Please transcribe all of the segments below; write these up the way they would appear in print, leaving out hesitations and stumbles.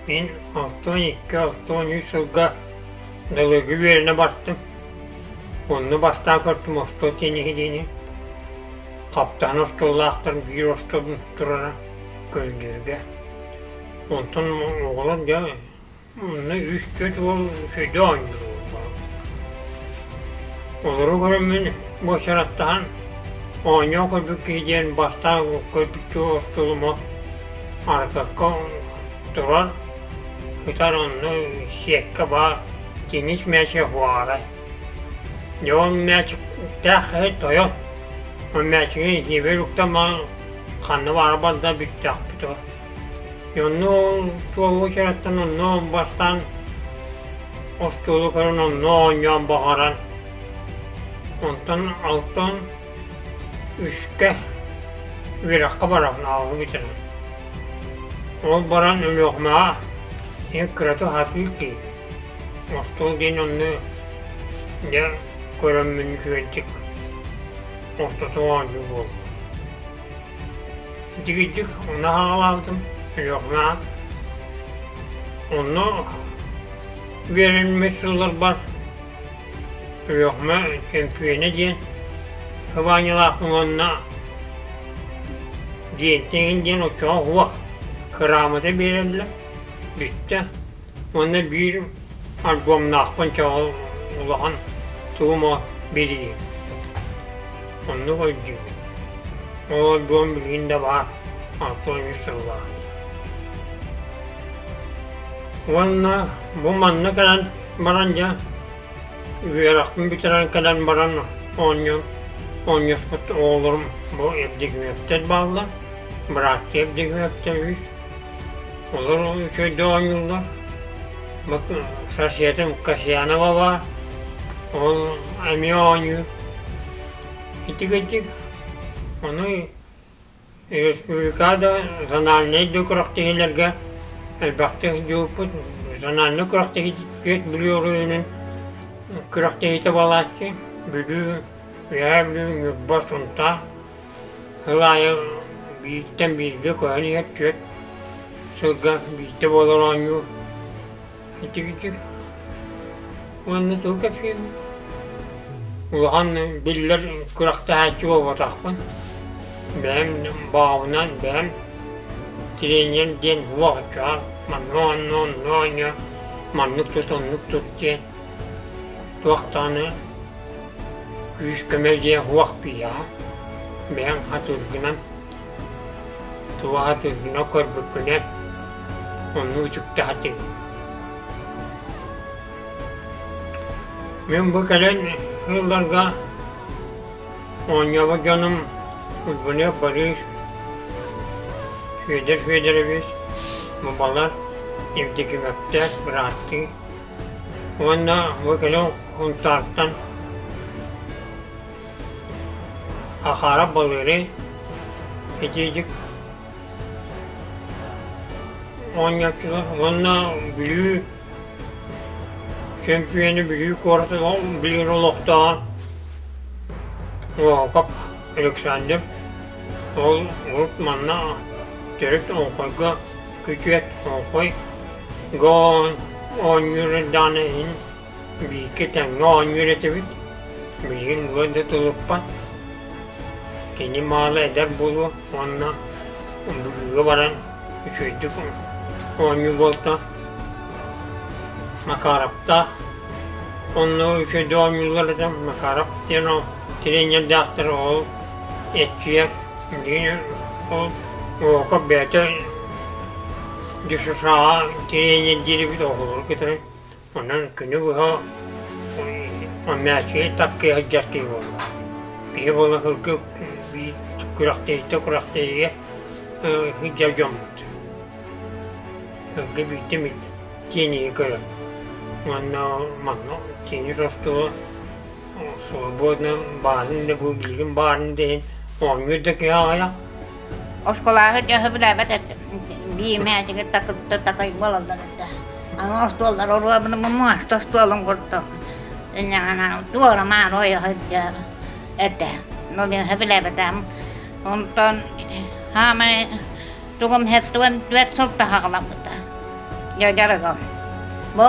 Мин 62-63 сылга Далырга үөрэнэ бардым. Онно бастаан көрдүм остуол тенниһи диэни. Хаптаһын остуоллаахтар биир остуол турара көрүллүүргэ. Онтон оҕолор дьэ Онно үс-түөрт уол үчүгэйдик оонньуур буоллаҕым. Олору көрөммүн буочараттаһан оонньоон көрбүт киһи диэн бастаан көрбүт остуолума аркакка турар, ытар онно сиэккэ баар теннис мээчигэ уһаарай. Дьэ ол мээчиктээх киһи тойон, ол мээчиги сиэбэр уктан баран ханна баара барда бүттэхпит ол. Онно ол суол уочараттан онно бастаан остуолу көрөн онно оонньоон баҕаран онтон алтан үскэ үөрэххэ барабын ааҕыы бүтэрэн. Ол баран Өлүөхүмэҕэ эн кырата сатыыр киһи. Остуол диэн онно дьэ көрөммүн үчүгэйдик ортото оонньуу буолла. Дьигийдик онно хаалаабытым Өлүөхүмэҕэ. Онно үөрэммит сылларбар Өлүөхүмэ чөмпүйүөнэ диэн сыбаанньалаахпын уонна диэнтэн диэн оччоҕо уох кыраамата биэрэллэр бүттэ. Уонна биир альбомнаахпын чоҕул улахан тугум билии. Оннук өйдүүбүн. Ол альбом билигин да баар, 63 сыллаах. Уонна бу манна кэлэн баран дьэ үөрэхпин бүтэрэн кэлэн баран оонньоон оонньоспут оҕолорум бу Евдокимовтар бааллар, бырааттыы Евдокимовтар үс Олор үчүгэйдик оонньууллар. Сосетым Касьянова баар, ол эмиэ оонньуур. Ити Ону республика да зональнай да күрэхтэһиилэргэ элбэхтик дьууппут. Зональнай күрэхтэһии түөрт Бүлүү оройуонун күрэхтэһиитэ буолааччы. Бүлүү, Үөһээ Бүлүү, Ньурба, Сунтаар. Сыл аайы бииртэн бииргэ көһөн иһэр түөрт сылга биирдэ буолар оонньуу ити уонна тугу кэпсиибин улахан биллэр күрэхтэһээччи буолбатахпын бэйэм баҕабынан бэйэм тренер диэн уох оччоҕо манна онно онно оонньоо маннык тут оннук тут диэн туох даҕаны Күүс-көмө диэн уох биһиэхэ, бэйэҥ хатыыргынан, тугу хатыыргынан көрбүккүнэн оннук үтүктэ сатыыгын. Мин бу кэлэн сылларга оонньообут дьонум Уйбаныап Борис, Федор Федорович, Бабалар, Евдокимовтар бырааттыы Уонна бу кэлин Сунтаартан Ахаров Балыырый итиитик оонньооччулар уонна Бүлүү чөмпүйүөнэ Бүлүү куоратын билигин олохтооҕо Волков Александр ол урут манна төрүт Оҥхойго күтүөт Оҥхой Гоон оонньуур эрдэҕинэ иһин бииргэ тэҥҥэ оонньуур этибит, билигин уот да тулуппат. Кини маала эдэр буолуо уонна Бүлүүгэ баран үчүгэйдик оонньуу буолта. Макаровтаах онно үчүгэйдик оонньууллар этэ. Макаров диэн ол тренердээхтэр ол эрчийэр. Билигин ол Волков бэйэтэ ДЮСШ-ҕа тириэньэрдиирбит оҕолору кытары онон күнү быһа мээчиги таккыйа сылдьар киһи буолла. Киһи буола сылгы биир күрэхтэһииттэн күрэхтэһиигэ сылдьар дьоммут. Сылгы биирдэ эмит тиэниһи көрөр. Уонна манна теннис остуола Свободно баарын да бу билигин баарын да иһин оонньуур да киһи аҕыйах. Оскуолаҕа дьоһу билээбэт этим. Биир мээчиги такырта такай буолаллар этэ. Аны остуоллар оруобуна муоста остуолун курдук. Инньэҕинэн туора маары ойо сылдьар этэ. Ну мин билээбэтим. Онтон хаамай тугум 74 сыл таһаҕаламмыта. Дьарыгым. Бу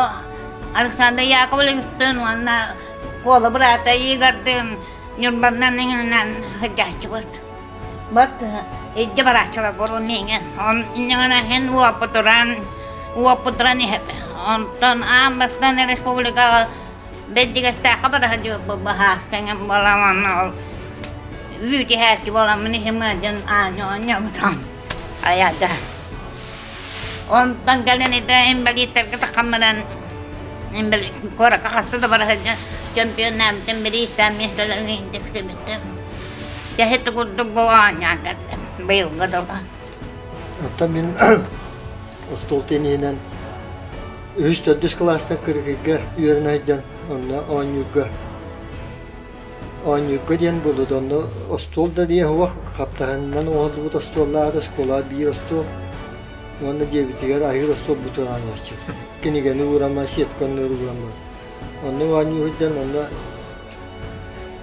Александр Яковлевичтыын уонна Куола быраата Игордыын Ньурбаннан иҥинэн сылдьааччыбыт. Бат илдьэ барааччылар бурун иҥэн. Он инньэҕинэ иһин уоппутуран уоппутуран иһэбэ. Онтон аан бастаан республикаҕа Бэрдигэстээххэ бара сылдьыбыппыт баһааска эҥин буолан уонна ол үүт иһээччи буоламмын иһим ыалдьан аанньа оонньообутум айаата. Онтон кэлин ити инбэлииттэргэ таххан баран инбэлиит куоракка хаста да бара сылдьан чемпионнаабытым, бириистээн миэстэлэрин иһин тиксибитим. Дьэ ити курдук бу оонньоон кэллим быйылгы дылы. Оттон мин остуол тенниһинэн үһүс төрдүс кылаастан Кыргыйга үөрэнэ сылдьан онно оонньуурга оонньуурга диэн буолбут онно остуол да диэ суох хаптаһынынан оҥоһуллубут остуоллаах оскуолаҕа биир остуол уонна дьиэбитигэр аһыыр остуолбутун оонньооччу кинигэни уурамман сетканы уурамман онно оонньуу сылдьан онно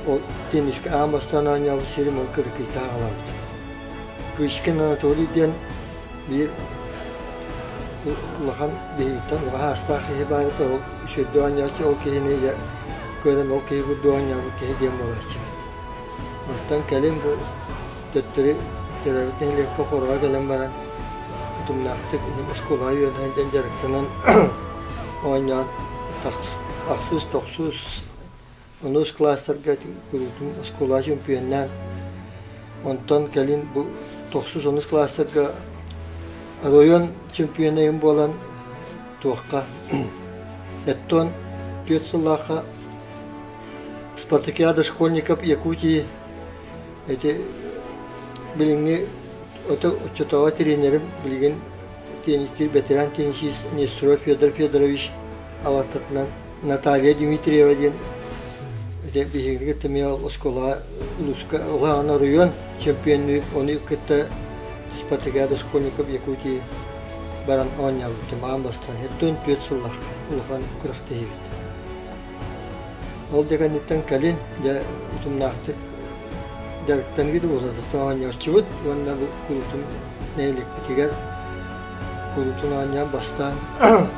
ол теннискэ аан бастаан оонньообут сирим ол Кыргыйдаах аҕалаабыт Кычкин Анатолий диэн биир улахан биһигиттэн улахан аастаах киһи баар этэ, ол үчүгэйдик оонньооччу, ол киһини дьэ көрөн ол киһи курдук оонньообут киһи диэн буолааччы. Онтон кэлин бу төттөрү төрөөбүт нэһилиэкпэр Хороҕо кэлэн баран утумнаахтык оскуолаҕа үөрэнэн диэн дьарыктанан оонньоон ахсыс, тохсус Онус кылаастарга куруутун оскуола чөмпүйүөннээн, онтон кэлин бу тохсус онус кылаастарга оройуон чемпионайын буолан туохха Эттон түөрт сыллаахха Спартакиада школьников Якутии ити билиҥҥи оччотооҕу тренерим билигин теннистиир ветеран теннисист Нестеров Федор Федорович алаттатынан Наталья Дмитриева диэн ити биһигини кытта эмиэ оскуолаҕа улууска улахан оройуон чемпионнуур ону кытта Спартакиада школьников Якутии баран оонньообуттум аан бастаан 74 сыллаахха улахан күрэхтэһиибит. Ол да кэнниттэн кэлин дьэ утумнаахтык дьарыктаныгы да буолар оонньооччубут уонна бу куруутун нэһилиэкпитигэр Куруутун оонньоон бастаан,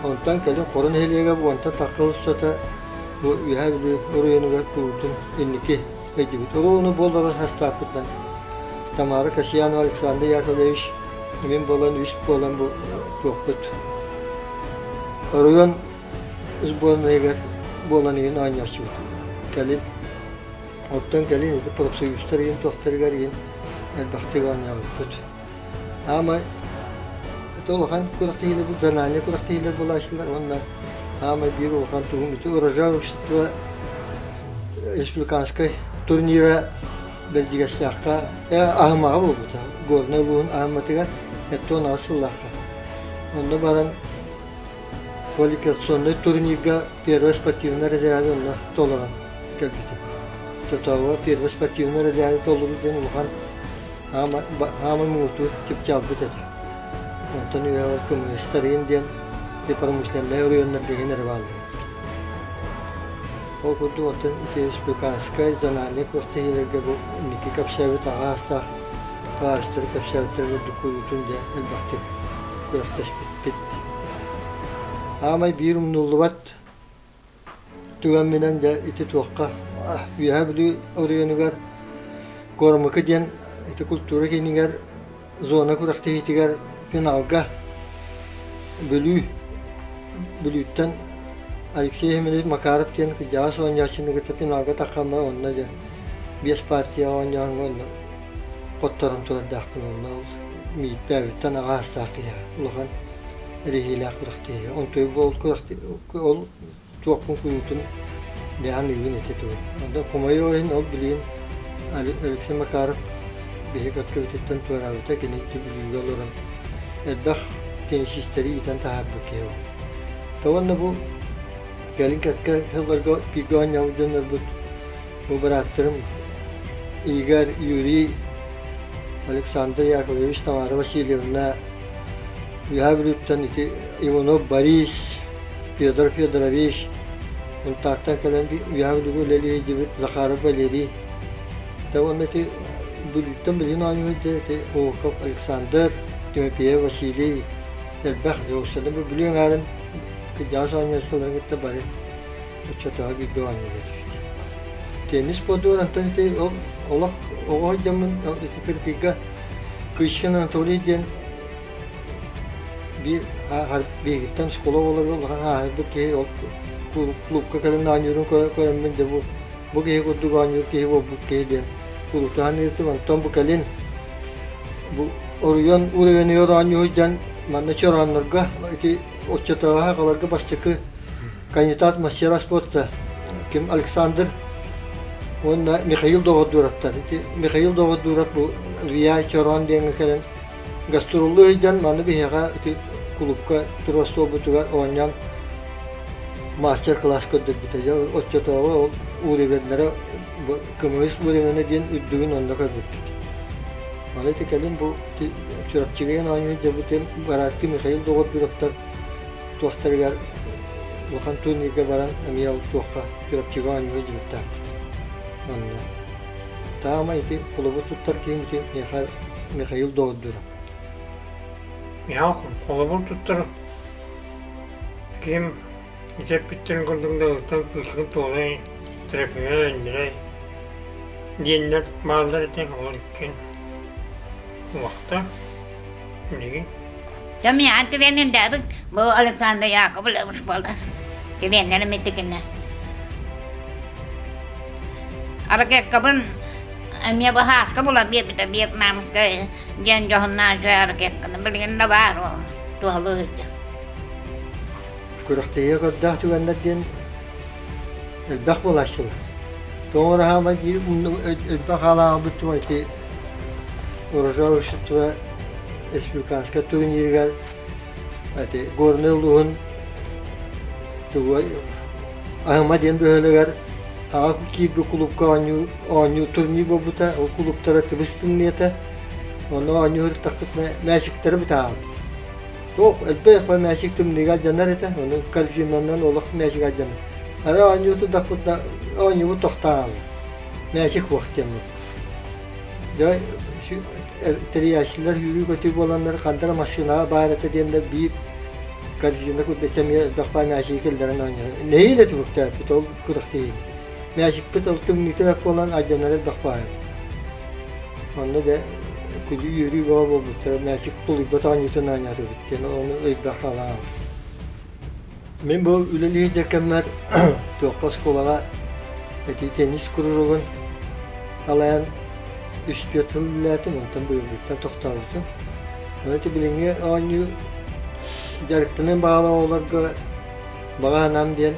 онтон кэлин Хоро нэһилиэгэ уонтан тахса устата бу Үөһээ Бүлүү оройуонугар куруутун инники өйдүүбүт. Оруолуну буоллара састааппытынан Тамара Касьянова, Александр Яковлевич, мин буолан үс буолан бу туохпут оройуон сборнайыгар буолан иһин оонньооччубут. Кэлин оттон кэлин ити профсоюзтар иһин туохтарыгар иһин элбэхтик оонньообуппут. Аамай это улахан күрэхтэһиилэр зональнай күрэхтэһиилэр буолааччылар уонна аамай биир улахан туһум ити урожай общество республиканскай турнира Бэрдьигэстээххэ Аһымаҕа буолбута Горнай улууһун Аһыматыгар 78 сыллаахха онно баран квалификационнай турнирга первый спортивный разряды онно толорон кэлбитим. Сотоова первый спортивный разряды толоруу диэн улахан Хаама муҥутуур чыпчаалбыт этэ. Онтон үөһэ коммунистар диэн промышленнай оройуоннарга иһин эрэ бааллар этэ. Ол курдук онтон ити республиканскай зональнай күрэхтэһиилэргэ бу инники кэпсээбит аҕа аастаах табаарыстары кэпсээбиттэр курдук куруутун дьэ элбэхтик күрэхтэспиппит. Аамай биир умнуллубат Түгэмминэн дьэ ити туохха Үөһээ Бүлүү оройуонугар Куорамыкы диэн ити культура киинигэр зона күрэхтэһиитигэр финалга Бүлүү Бүлүүттэн Алексей Семенович Макаров диэн кырдьаҕас оонньооччуну кытта финалга таххаммар онно дьэ биэс партия оонньооһуҥҥа онно хотторон турардаахпын онно ол мииттээбиттэн аҕа аастаах киһи улахан эриһиилээх күрэхтэһии. Онтуй ол ол туохпун куруутун дэһэн ыыбын ити тугу. Онтон хомойуох иһин ол билигин Алексей Макаров биһи кэккэбититтэн туораабыта кини Бүлүүгэ олорон элбэх теннисистэри иитэн таһаарбыт киһи ол. То уонна бу кэлин кэккэ сылларга бииргэ оонньообут дьоннорбут бу бырааттарым Игорь, Юрий, Александр Яковлевич, Тамара Васильевна Үөһээ Бүлүүттэн ити Иванов Борис, Федор Федорович, Мунтаартан кэлэн Үөһээ Бүлүүгэ үлэлии сылдьыбыт Захаров Валерий. Тэ уонна ити Бүлүүттэн билигин оонньуу сылдьар ити Волков Александр, Тимофеев Василий. Элбэх дьоҕусаны бу Бүлүү эҥээрин кырдьаҕас оонньооччуларын кытта бары оччотооҕу бииргэ оонньуур этибит. Теннис спордугар онтон ити ол олох оҕо сылдьаммын ити кыргыйга Кыычкин Анатолий диэн биир биһигиттэн школа оҕолоругар улахан ааһарбыт киһи ол клубка кэлэн оонньуурун көрөммүн дьэ бу бу киһи курдук оонньуур киһи буолбут киһи диэн кулутаан ыытым. Онтон бу кэлин бу оройуон уровеньыгар оонньуу сылдьан манна чорооннорго ити оччотооҕу сахаларга бастакы кандидат мастера спорта ким Александр уонна Михаил Доҕордуураптар. Ити Михаил Доҕордуурап бу ВИА Чороон диэҥҥэ кэлэн гастроллуу сылдьан маны биһиэхэ ити кулуупка турар суолбутугар оонньоон мастер-класс көрдөрбүтэ. Дьэ оччотооҕу ол уровеннара КМС уровена диэн үрдүгүн онно көрбүппүт. Маны ити кэлин бу Чурапчыга оонньуу дьабытым бараатты Михаил Доҕордуураптар туохтарыгар улахан турнирга баран эмиэ ол туохха Чурапчыга оонньуу дьыбыттаахпыт. Онно. Таама ити холобур туттар киһим ити Михаил Доҕордуурап. Михаил холобур туттар киһим ити эппиттэрин курдук дойдуттан кыысхын туолай, Трофимов Андрей диэннэр бааллар этэ ол иккиэн уохта билигин. Дьэ миэхэ тренердээбит бу Александр Яковлевич буолар. Тренерим итикинэ. Ракеткабын эмиэ быһааска булан биэрбитэ Вьетнамка диэн дьоһуннаах үчүгэй ракетканы билигин да баар ол туһалыы сылдьар. Күрэхтэһиигэ көрдөөх түгэннэр диэн элбэх буолааччылар. Тоҕо эрэ хаамай биир элбэх хаалаабыт туох ити урожай общество республиканскай турнирыгар ити Горнай улууһун тугу Аһыма диэн бөһүөлэгэр аҕа киирбит кулуупка оонньуу оонньуу турнир буолбута. Ол кулууптара тыбыс тымныйата. Онно оонньуу сырыттахпытына мээчиктэри бытаабыт. Туох элбэх мээчик тымныыга алдьанар этэ, ону корзинанан олох мээчик алдьанар. Ара оонньуу турдахпытына оонньуубут тохтоон хаалла. Мээчик суох диэммит. Дьэ тэрийээччилэр сүүрүү-көтүү буоланнар ханна эрэ массыынаҕа баар этэ диэннэр биир корзина курдук эмиэ элбэх баар мээчиги киллэрэн оонньоон. Нэһиилэ түмүктээппит ол күрэхтэһиини. Мээчикпит ол тымныыта бэрт буолан алдьанара элбэх баар этэ. Онно дьэ күлүү-үөрүү бөҕө буолбуттара, мээчик тулуйбат оонньуутун оонньоотубут диэн ону өйбөр хаалаҕым. Мин бу үлэлии сылдьар кэммэр туохха оскуолаҕа ити теннис куруһугун алайан үс-түөрт сыл үлэлээтим, онтон быйылгыттан тохтообутум. Ону ити билиҥҥи оонньуу дьарыктаныан баҕалаах оҕолорго баҕа санаам диэн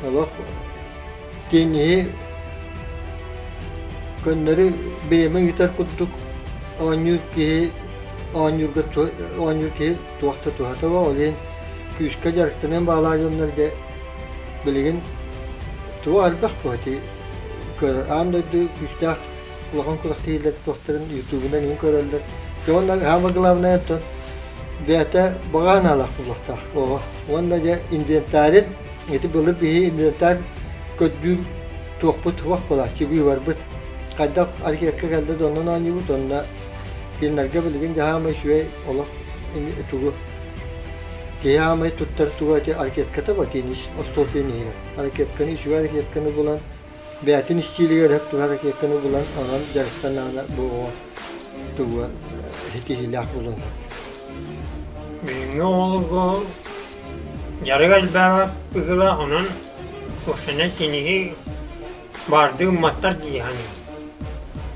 олох Тенниһи көннөрү бириэмэ ыытар курдук оонньуур киһи оонньуурга оонньуур киһи туох да туһата суох. Ол иһин күүскэ дьарыктаныан баҕалаах дьоннорго билигин туох элбэх буо ити көрөр аан дойду күүстээх улахан күрэхтэһиилэр туохтарын ютубунан иһин көрөллөр. Дьэ уонна самое главное оттон бэйэтэ баҕа санаалаах буолуохтаах оҕо. Уонна дьэ инвентарин Ити былыр биһи инвентарь көрдүүр туохпут туох буолааччы быыбарбыт. Хайдах архиекка кэллэ да оннун оонньуубут онно кинилэргэ билигин дьэ саамай үчүгэй олох тугу киһи саамай туттар туга ити ракетката ба теннис остуол тенниһигэр ракетканы үчүгэй ракетканы булан бэйэтин истиилигэр сөп түбэһэр ракетканы булан онон дьарыктанаана бу оҕо тугу ситиһиилээх буолуон Билиҥҥи оҕолорго дьарык элбээҕэ быһыылаах, онон куһаҕана тенниһи баардыы ымматтар дии саныыбын.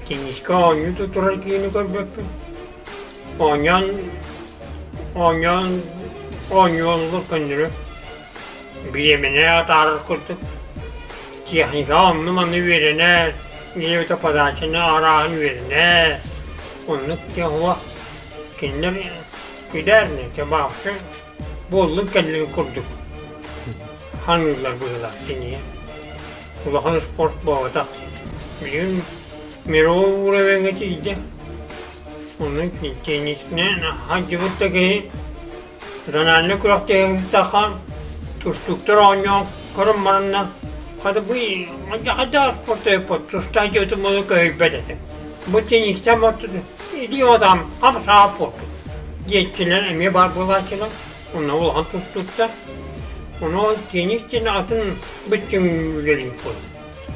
Теннискэ оонньуу да турар киһини көрбөппүн. Оонньоон оонньоон оонньуоллар көннөрү бириэмэни атаарар курдук. Техникаҕа онно-манна үөрэнэр, ийэбитэ подачаны арааһын үөрэнэр. Оннук диэн суох. Кинилэр күдээринэ кебабка буоллун кэллин курдук ханыыллар быһыылаах кинигэ. Улахан спорт буолбатах. Билигин мировой уровеҥҥа тиийдэ. Онон теннисинэн сылдьыбыт да киһи зональнай күрэхтэһиигэ тустууктар оонньоон көрөн бараннар хата бу хайдах спорт тустаах дьиэтин буолан көһүйбэт этим. Бу теннистэн илиим атаҕым хам саап буолбут. Диэччилэр эмиэ баар буолааччылар, онно улахан тустууктар. Ону теннис диэн атын бүттүн үлэлиир буолар.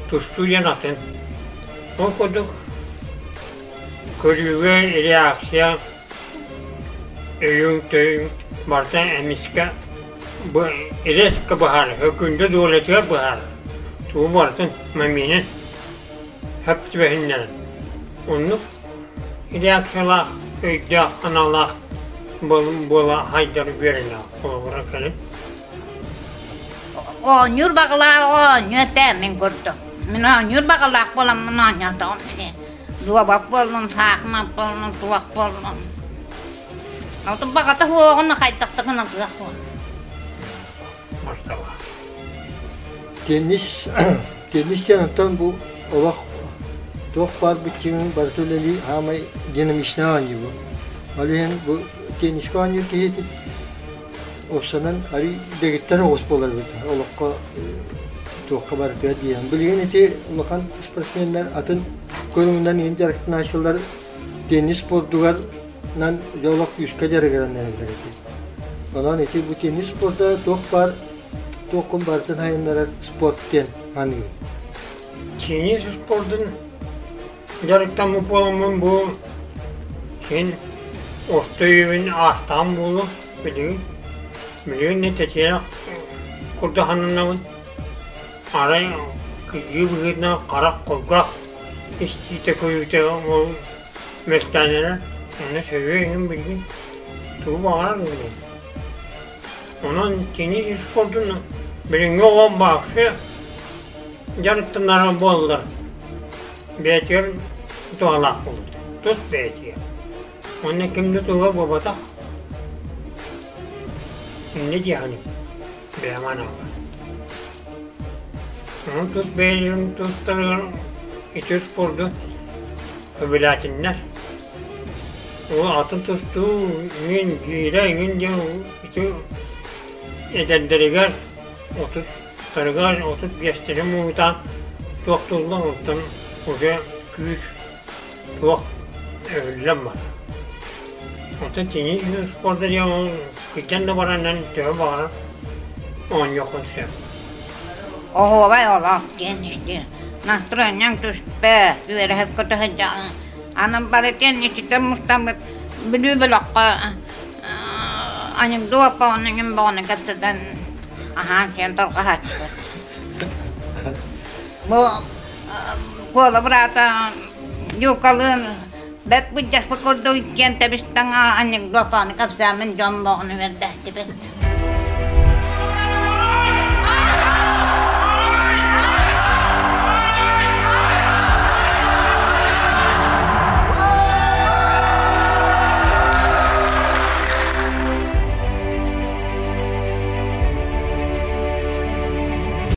Тустуу диэн атын. Ол курдук көрүүгэ реакция, өйүҥ-төйүҥ барыта эмискэ бу резко быһаарар, өкүндэ дуолатыгар быһаарар. Тугу барытын момент хөп түбэһиннэрэн. Оннук реакциялаах, өйдөөх, аналлаах буола хайдар үөрэнэ холобура кэлин. Оонньуур баҕалаах оонньуу этэ мин курдук. Мин оонньуур баҕалаах буоламмын оонньоотоҕум ити. Дуобат буоллун, саахымат буоллун, туох буоллун. Отун баҕата суоҕун хайдах да гына тыах буол. Мартала. Теннис, теннис диэн оттон бу олох туох баар быччыҥын барыта үлэлии хаамай динамичнай оонньуу бу. Ол иһин бу теннискэ оонньуур киһи уопсанан арый дэгиттэр оҕус буолар эбит олоххо туохха барытыгар диэн. Билигин ити улахан спортсменнар атын көрүҥүнэн иһин дьарыктанааччылар теннис спордугар нан дьэ олох күүскэ дьарыгыран эрэллэр ити. Онон ити бу теннис спорда туох баар туоххун барытын хайыннарар спорт диэн аныыбын. Теннис спордун дьарыктаммыт буоламмын бу син орто үйэбин аастаҕым буолуо билигин. Билигин тэтиэнэх курдук сананабын. Арай кыйыы быһыытынан харах кулгаах истиитэ көрүүтэ ол мөлтөөн эрэр. Онно сөбүө иһин билигин тугу баҕарар билигин. Онон кини спордун билиҥҥи оҕо вообще дьарыктанара буоллар бэйэтигэр туһалаах буолуо тус бэйэтигэр. Уонна ким да туһа буолбатах. Инньэ диэхиним бэйэм анаабар. Онон тус бэйэлэрин тустарыгар ити спорду сөбүлээтиннэр. Ол атын тустуу иҥин киирэ иҥин диэн ити эдэрдэригэр 30-тарыгар 35-тэри муҥутаан туохтууллар онтон уже күүс туох өһүллэн барар. Онтон теннис спорда диэн ол кырдьан да баранан төһө баҕарар оонньуоххун сөп. Оһуобай олох диэн исти. Настроениеҥ түспэт, үөрэһэ көтө сылдьаҕын. Аны бары теннисчиттэр мустаммыт Бүлүү бөлөххө анекдот бөҕөнү иҥин бөҕөнү кэпсэтэн аһаан-сиэн тарҕаһааччыбыт. Бу Куола быраата Юкалыын бэрт былдьаспыт курдук иккиэн тэбис-тэҥ анекдот бөҕөнү кэпсээммин дьон бөҕөнү үөрдээччибит.